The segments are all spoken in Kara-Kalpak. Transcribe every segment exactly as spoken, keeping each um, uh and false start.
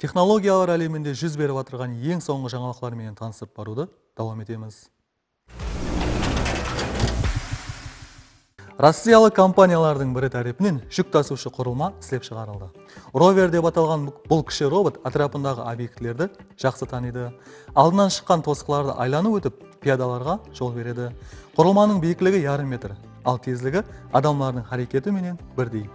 Texnologiyalar áleminde júz berip atırǵan eń sońǵı jańalıqlar menen tanısıp barıwdı dawam etemiz. Rossiyalı kompaniyalardıń biri tárepinen júk tasıwshı qurılma islep shıǵarıldı. Rover dep atalǵan bul kishi robot átirapındaǵı obyektlerdi jaqsı tanıydı. Aldınan shıqqan tosıqlardı aylanıp ótip, piyadalarǵa jol beredi. Qurılmanıń biyikligi yarım metr, al tezligi adamlardıń háreketi menen birdey.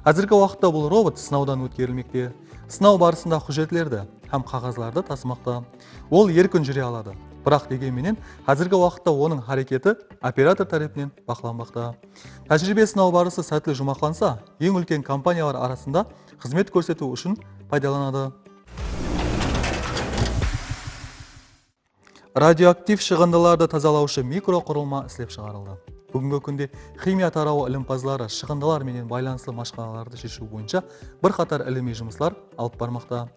Házirgi waqıtta bul robot sınawdan ótkerilmekte. Sınaw barısında hújjetlerdi hám qaǵazlardı tasımaqta. Ol erkin júre aladı. Biraq, degen menen, házirgi waqıtta onıń háreketi operator tárepinen baqlanbaqta. Tájiriybe sınawı barısı sátli juwmaqlansa, eń úlken kompaniyalar arasında xızmet kórsetiw ushın paydalanadı. Radioaktiv shıǵındılardı tazalawshı mikroqurılma islep shıǵarıldı. Búgingi kúnde ximiya tarawı ilimpazları shıǵındılar menen baylanıslı mashqalalardı sheshiw boyınsha bir qatar ilimiy jumıslar alıp barmaqta.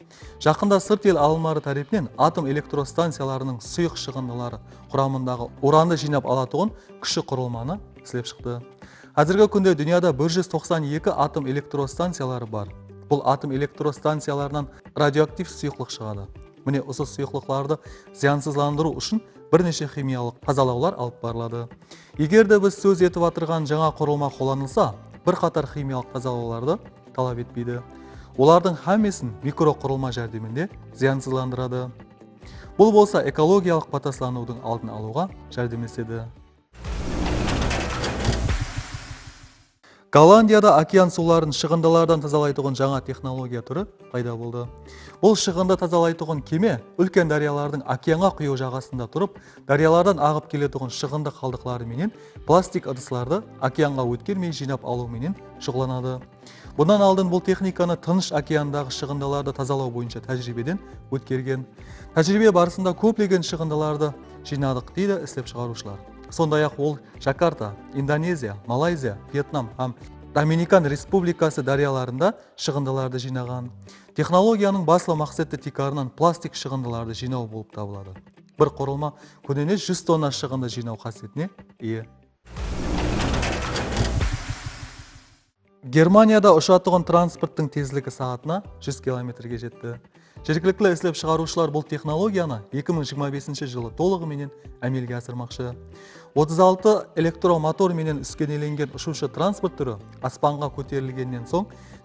Jaqında sırt el alımları tárepinen atom elektrostanciyalarınıń sıyıq shıǵındıları quramındaǵı urandı jıynap alatuǵın kishi qurılmanı islep shıqtı. Házirgi kúnde dúnyada bir júz toqsan eki atom elektrostanciyaları bar. Bul atom elektrostanciyalarınan radioaktiv sıyıqlıq shıǵadı. Mine, usı sıyıqlıqlardı zıyansızlandırıw ushın bir neshe ximiyalıq tazalawlar alıp barıladı. Eger de biz sóz etip atırǵan jańa qurılma qollanılsa, bir qatar ximiyalıq tazalawlardı talap etpeydi. Olardıń hámmesin mikroqurılma járdeminde zıyansızlandıradı. Bul bolsa ekologiyalıq pataslanıwdıń aldın alıwǵa járdemlesedi. Gollandiyada okean suwların shıǵındılardan tazalaytuǵın jańa texnologiya túri payda boldı. Bul shıǵındı tazalaytuǵın keme úlken dáryalardıń okeanǵa quyıw jaǵasında turıp, dáryalardan aǵıp keletuǵın shıǵındı qaldıqları menen plastik ıdıslardı okeanǵa ótkermey jıynap alıw menen shuǵıllanadı. Bunnan aldın bul texnikanı Tınısh okeanındaǵı shıǵındılardı tazalaw boyınsha tájiriybeden ótkergen. Tájiriybe barısında kóplegen shıǵındılardı jıynadıq, deydi islep shıǵarıwshılar. Sonday-aq, ol Jakarta, Indoneziya, Malayziya, Vyetnam hám Dominikan Respublikası dáryalarında shıǵındılardı jıynaǵan. Texnologiyanıń baslı maqseti tiykarınan plastik shıǵındılardı jıynaw bolıp tabıladı. Bir qurılma kúnine júz tonna shıǵındı jıynaw qásiyetine iye. Germaniyada ushatuǵın transporttıń tezligi saatına júz kilometrge jetti. Jergilikli islep shıǵarıwshılar bul texnologiyanı eki mıń jigirma besinshi jılı tolıǵı menen ámelge asırmaqshı. Otız altı elektromotor menen úskenelengen ushıwshı transport túri aspanǵa kóterilgennen soń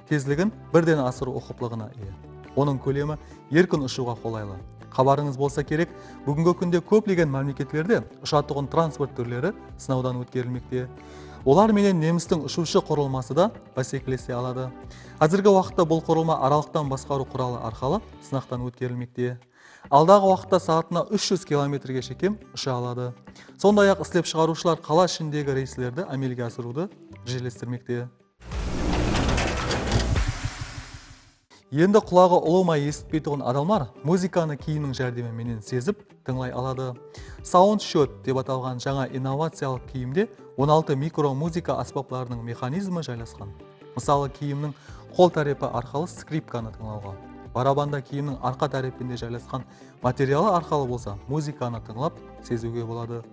tezligin birden asırıw uqıplılıǵına iye. Onıń kólemi erkin ushıwǵa qolaylı. Xabarıńız bolsa kerek, búgingi kúnde kóplegen mámleketlerde ushatuǵın transport túrleri sınawdan ótkerilmekte. Olar menen nemistiń ushıwshı qurılması da básekilese aladı. Házirgi waqıtta bul qurılma aralıqtan basqarıw quralı arqalı sınaqtan ótkerilmekte. Aldaǵı waqıtta saatına úsh júz kilometrge shekem usha aladı. Sonday-aq, islep shıǵarıwshılar qala ishindegi reyslerdi ámelge asırıwdı rejelestirmekte. Endi qulaǵı ulıwma esitpeytuǵın adamlar muzıkanı kiyimniń járdemi menen sezip, tıńlay aladı. Sound Shot dep atalǵan jańa innovaciyalıq kiyimde on altı mikro muzıka ásbaplarınıń mexanizmi jaylasqan. Mısalı, kiyimniń qol tárepi arqalı skripkanı tıńlawǵa, barabanda kiyimniń arqa tárepinde jaylasqan materialı arqalı bolsa muzıkanı tıńlap seziwge boladı.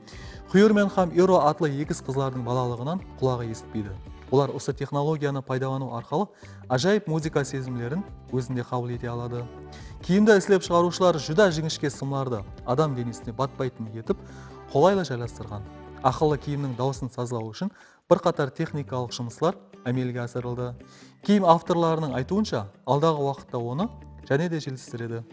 Xyurmen hám Iro atlı egiz qızlardıń balalıǵınan qulaǵı esitpeydi. Olar usı texnologiyanı paydalanıw arqalı ájayıp muzıka sezimlerin ózinde qabıl ete aladı. Kiyimdi islep shıǵarıwshılar júdá jińishke sımlardı adam denesine batpaytın etip, qolaylı jaylastırǵan. Aqıllı kiyimniń dawısın sazlaw ushın bir qatar texnikalıq jumıslar ámelge asırıldı. Kiyim avtorlarınıń aytıwınsha, aldaǵı waqıtta onı jáne de jelisttiredi.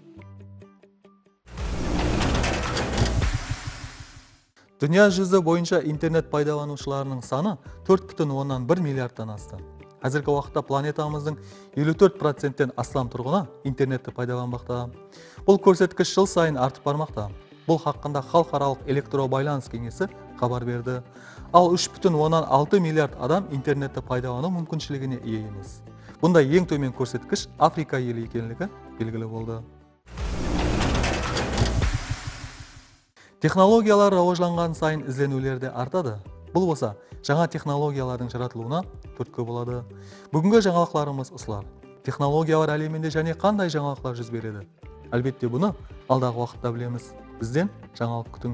Dúnya júzi boyınsha internet paydalanıwshılarınıń sanı tórt pútin onnan bir milliardtan astı. Házirgi waqıtta planetamızdıń eliw tórt procentten aslam turǵını internetti paydalanbaqta. Bul kórsetkish jıl sayın artıp barmaqta. Bul haqqında Xalıqaralıq elektrobaylanıs keńesi xabar berdi. Al, úsh pútin onnan altı milliard adam internetti paydalanıw múmkinshiligine iye emes. Bunday eń tómen kórsetkish Afrika eli ekenligi belgili boldı. Texnologiyalar rawajlanǵan sayın izleniwler de artadı. Bul bolsa jańa texnologiyalardıń jaratılıwına túrtki boladı. Búgingi jańalıqlarımız usılar. Texnologiyalar áleminde jáne qanday jańalıqlar júz beredi? Álbette, bunı aldaǵı waqıtta bilemiz. Bizden jańalıq kútiń.